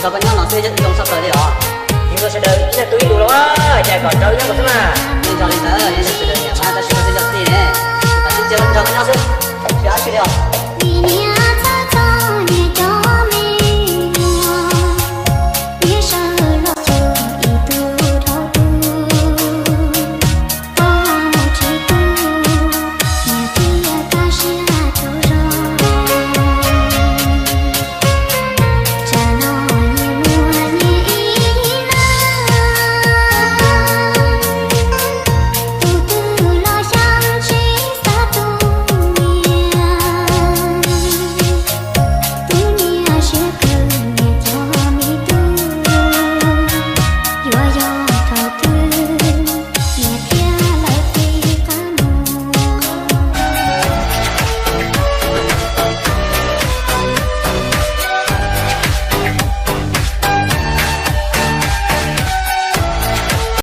Nrog koj nyob no xwb yeej zoo tshaj plaws li os. Yeej zoo sawv daws ib leeg tu ib lus los, cas kom raws nyob no xwb na. Yeej zoo li ntawd, yeej zoo sawv daws nyiam mas tab sis koj twb yog tij ne, kom sib ntsib nrog koj nyob xwb, tsis dab tsi li os.